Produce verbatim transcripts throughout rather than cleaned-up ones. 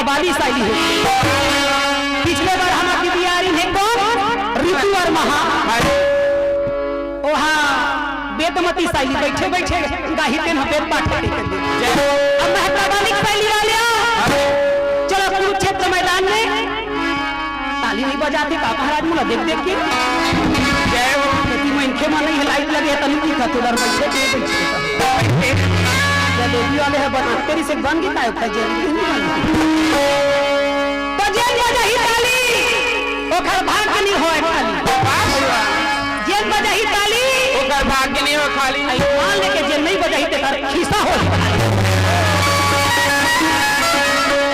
बाली साली हो। पिछले बार हमर दीदी आ रही है कौन? ऋतु वर्मा। हाँ। ओहा बेदमती साली बैठे बैठे गाही तेन ह बेद पाठ करे कर दे। जय हो। अब मैं बालिक साली वाले आ। हाँ। चलो कुरुक्षेत्र मैदान में ताली नहीं बजाते का महाराज मोला देख देख के। जय हो। यदि मनखे मन नहीं है, लाइट लगे है, तनी दिखत उधर बैठे के बैठे। जलेबी वाले है बना, तेरी से बन के काय उठाई जलेबी नहीं बनी। तो जेन बजाही ताली, ओकर भाग्य नहीं होय खाली। वाह भाई वाह। जेन बजाही ताली, ओकर भाग्य नहीं होय खाली। आई मान लेके जेन नहीं बजाही, तेकर खिस्सा होही खाली।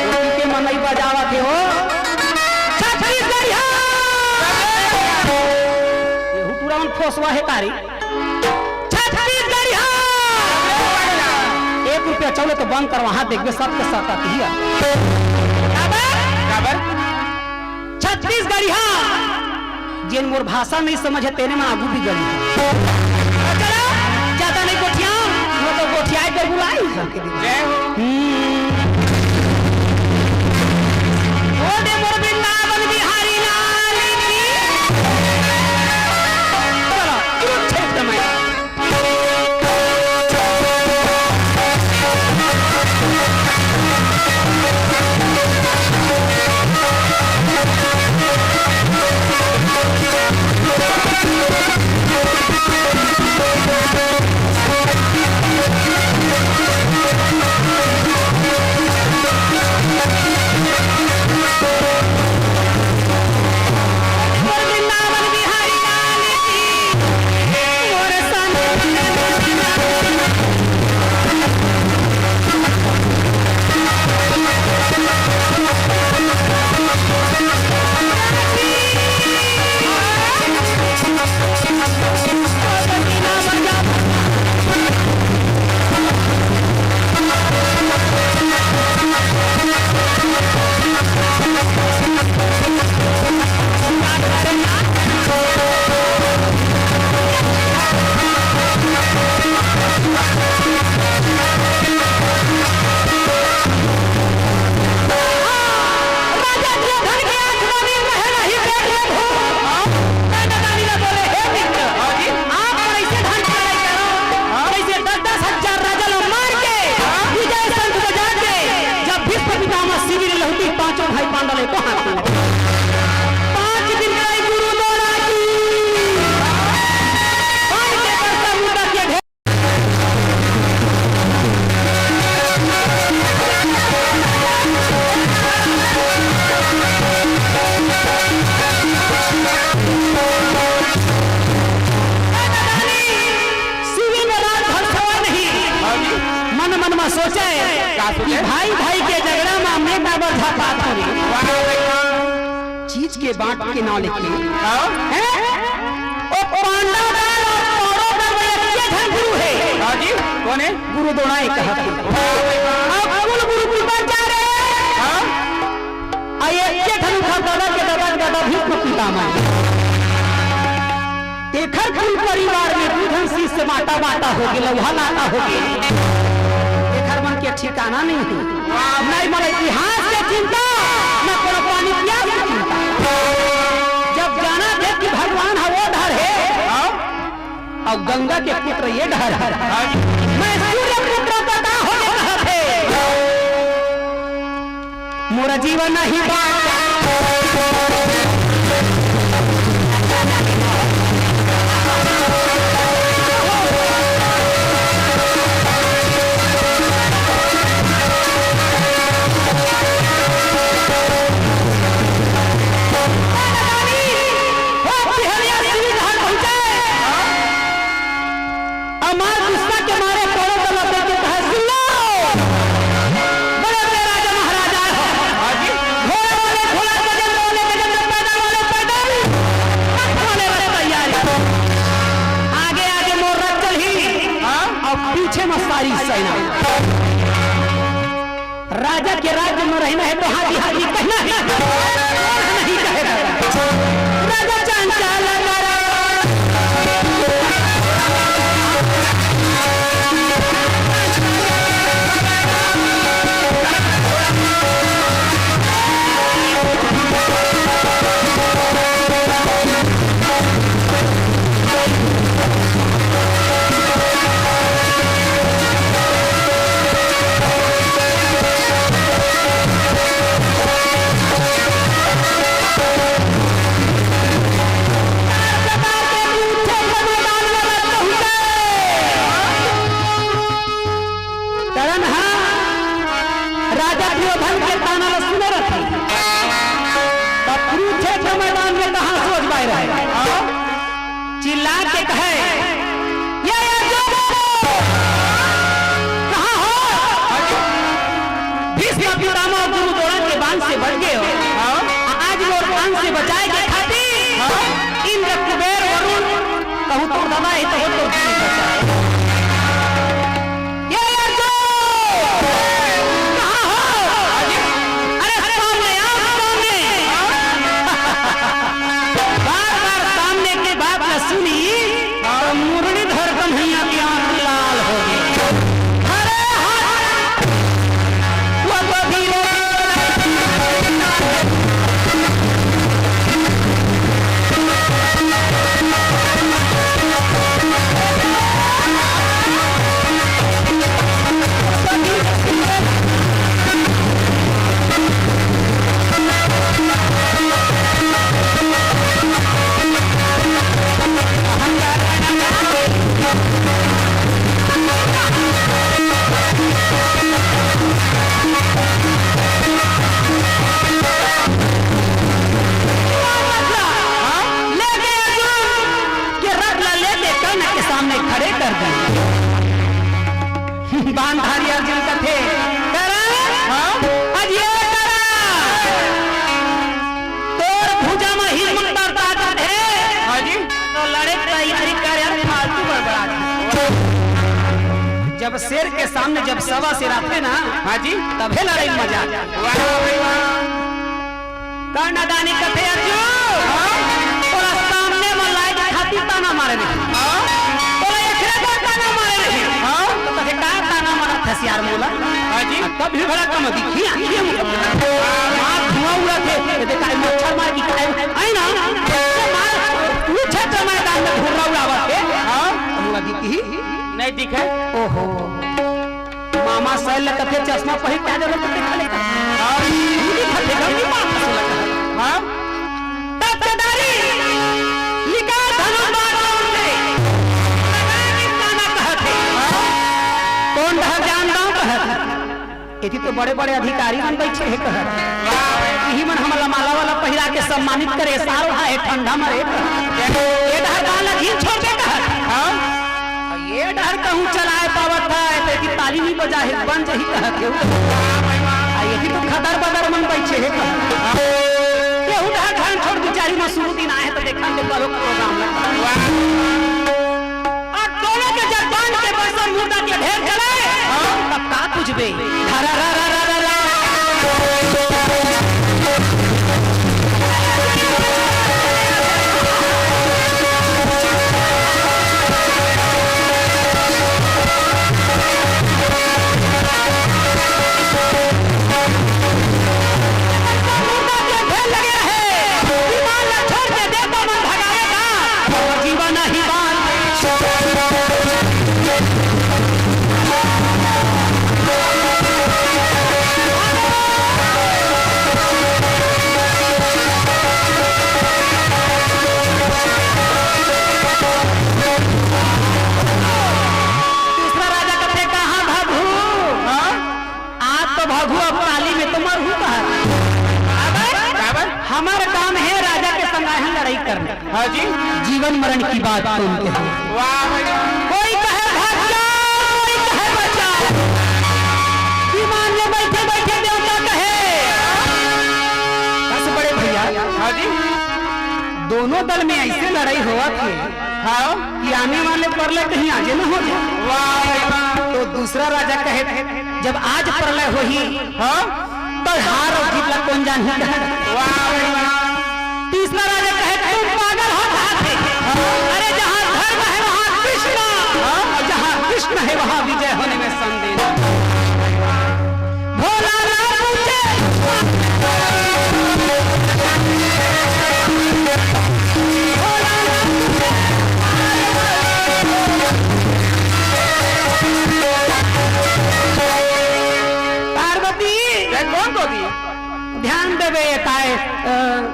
ओही के मन नहीं बजावत हे हो। छत्तीसगढ़िया। एहू टूरा मन फोसवा हे तारी। छत्तीसगढ़िया। एक रुपया चलो तो बंद कर, वहां देखबे सबके सटत ही है। काबर? काबर? छत्तीसगढ़िया। जेन मोर भाषा नहीं समझे तेने में आगू भी गली है। चलो, ज्यादा नहीं गोठिया, वो तो गोठिया के बुलाई। जय हो। हम्म। बोल दे मोर वृंदावन बिहारी लाल की। चलो, कुरुक्षेत्र में। राजा दुर्योधन के आंख में नींद रहे नहीं, देख ले भूत। हाँ। दादा दानी ला बोले, "हे मित्र, हाँ जी। आप मन ऐसे धन की लड़ाई करो, हाँ। जैसे दस दस हजार राजा ला मार के, हाँ। विजय शंख बजा के, जब भीष्म पितामह शिविर लहुटी, पांचों भाई पांडव एको हाथ में।" पांच दिन लड़ाई गुरु द्रोणा की। पांच के बरसा मुद्दा के ढेर शिविर में रात भर सोए नहीं। हाँ जी। मन मन में सोचे का सोचे? कि भाई भाई के झगड़ा में मैं काबर झापात हों। वाह भाई वाह। चीज के बांट के ना लेके। हाँ? हैं? ओ पांडव दल और कौरव दल में एक झन गुरु हे। हाँ जी, कौन हे? गुरु द्रोणाय कहत हे। वाह भाई वाह। अब कुल गुरु कृपाचार्य। हाँ? आ एक झन उनका दादा के दादा के दादा भीष्म पितामह। एखर कुल परिवार में दू झन शिष्य माता माता हो गे, लौहा नाता हो गे। एखर मन के ठिकाना नहीं हे। नहीं मन इतिहास के चिंता, न कोनो पानी प्यास के चिंता। जब जाना थे कि भगवान ह वो डहर हे, हाँ। अउ गंगा के पुत्र ये डहर हे। हाँ। मैं सूर्य पुत्र पता हो गे कहा थे। मोर जीवन ही बात। हमार गुस्सा के मारे कौरव दल देख के कहा, "सुन लो, बड़े बड़े राजा महाराजा हो। हाँ जी। घोड़ा वाले घोड़ा, गजेंद्र वाले गजेंद्र, पैदल वाले पैदल, रथ वाले रथ तैयार। आगे आगे मोर रथ चलही, हाँ। अउ पीछे में सारी सेना।" राजा के राज्य में रहना हे तो हाथी हाथी कहना हे, नहीं कहे दादा। राजा चंचल करो। के ताना ल सुने रथे। तब कुरुक्षेत्र मैदान में कहाँ सोच पाए रहे? चिल्ला के कहे, "ये अर्जुन, कहाँ हो? भीष्म पितामह गुरु द्रोण के बाण से बच गए हो। आज वो बाण से बचाए के खातिर इंद्र, कुबेर, वरुण, कहूँ तो दबा ही तो हो तो जीव बचा।" ये अर्जुन, कहाँ हो? अरे सामने आओ, सामने। बार बार सामने के बात न सुनी, तो मुरलीधर कन्हैया की आंख लाल हो गई। अरे हाथ, वो तो धीरे लेके अर्जुन के रथ ला लेके कर्ण के सामने खड़े कर दे। बाणधारी अर्जुन कथे, "कर्ण, हाँ? आज ये कर्ण, तोर भुजा में हिम्मत और ताकत हे, हाँ जी। तो लड़े के तैयारी कर यार, फालतू बड़बड़ा।" जब शेर के सामने जब सवा शेर आथे ना, हाँ जी। तभे लड़ाई में मजा आथे। वाह भाई वाह। कर्ण दानी कथे, "अर्जुन, हाँ? तोला सामने में लाए के खातिर ताना मारे रही। हाँ? तोला एकरे बर ताना मारे रही।" हाँ? तो कथे, "का ताना मारत हस यार मोला?" हाँ जी। आ तब भी बड़ा कम दिखी, आँखी में मार धुआं उड़ाथे, ये देख, काहे मच्छर मार की काहे, है ना? मार, पूछे तो मैदान में धुर्रा उड़ावत हे। हाँ? तो मोला दिखी? नहीं दिखे। ओहो। मामा सैल ल कथे चश्मा पहिर के आ जाबे त देखा लेता। हाँ। हिंदी खा लेगा, हिंदी बात से लगा। हाँ। तब केदारी निकाल धनुष बाण और उठे। लगाए निशाना कहत हे। हाँ। कौन डहर जान दाव कहत हे। एती तो बड़े-बड़े अधिकारी मन बइठे हे कहत। वाह। इही मन हमला माला वाला पहिरा के सम्मानित करे, साल हा हे ठंडा मरे। ये डहर बाण ला झीन छोड़ दे कहत। हाँ। ये डहर कहूँ चलाए पावत हे, ते की ताली नहीं बजा हे, बन जही कहत हे। आ, ये भी तो खदर बदर मन बइठे हे। केहू डहर घर छोड़ बिचारी में शुरू दिन आए तो देखा के करो program लगा। और दोनों के जब बांध के बरसन मुर्दा के ढेर चले, तब का पूछबे? धरा रा रा रा रा रा। दूसरा राजा कथे, "कहाँ भागू?" हाँ? आज तो भागू, अब ताली में तो मरहू कहा। काबर? काबर? हमर काम हे राजा के संग आए हन लड़ाई करने। हाँ जी। जीवन मरण की बात तो उनके है। वाह भाई वाह। कोई कहे भाग जा, कोई कहे बच जा। विमान में बैठे बैठे देवता कहे, बस बड़े भैया। हाँ जी। दोनों दल में ऐसे लड़ाई होवत हे हाँ। कि आने वाले परलय कहीं आजे न हो जाए। वाह भाई वाह। तो दूसरा राजा कहे, जब आज परलय होही, हाँ। तो हार अउ जीत ला कोन जानही? वाह भाई वाह। तीसरा राजा कहे, "तुम पागल हो कहाँ थे? अरे, जहाँ धर्म है, वहाँ कृष्ण, और जहाँ कृष्ण है, वहाँ विजय होने में संदेह नहीं।" भोला ना पूछे। पार्वती। ये कौन को दी? ध्यान देबे, ये काय, अ,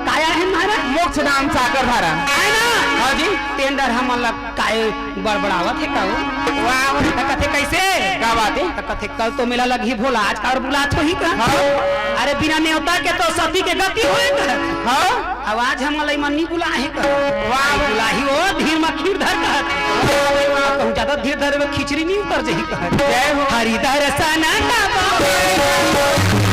काय आहे महाराज? मोक्ष धाम सागर धारा। आहे ना? हाँ जी। तेन डर हमन ला काय बड़बड़ावत हे का वो? वाह। त कथे कैसे? का बात हे? त कथे कल तो मेला लगही भोला, आज काबर बुलात होही का? हाँ। बिना नेवता के तो सती के गति होए कहत। हाँ? अब आज हमन ला एमन नी बुलाए हे कहत। वाह। बुलाही ओ धीर म खीर धर कहत। वाह भाई वाह। कहूँ ज्यादा धीर धरे में खिचड़ी नी उतर जाही कहत। जय हो। हरि दर्शन का